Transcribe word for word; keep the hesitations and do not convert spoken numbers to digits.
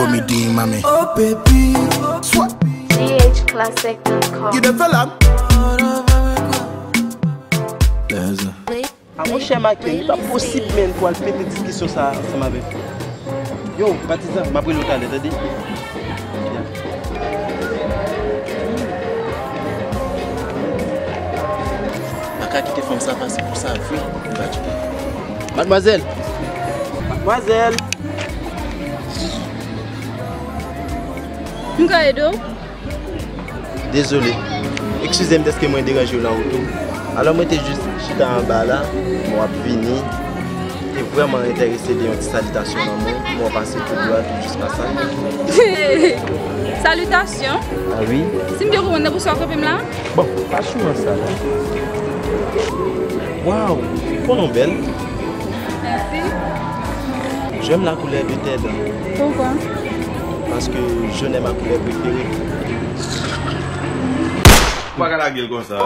Mi di mami. Oh baby, swat. D H classic dot com. You the fella. There's a A monchè Maki, li pa posib menm pou al pete diskisyon sa a ansanm avèk ou. Yo, patizan, m ap rele w talè, tande? M pa ka kite fanm sa pase pou sa vre, m pa tcheke. Madmwazèl! Madmwazèl! M ka ede w? Dezole. Eskize m dèske mwen deranje w nan wout ou. Alò, mwen te jis chita anba la, men w ap vini. Te vrèman enterese de yon ti salitasyon nan men w, men w pase tou dwat, ou jis pase. Salitasyon? Ah wi. Si m byen konprann, nan pou sa w kanpe m la? Bon, pa chouman sa la. Waw, ou konnen w bèl. Mèsi. J'aime la couleur de tes dents. Pourquoi? Parce que jaune est ma couleur préférée. Ou pa ka lage l konsa.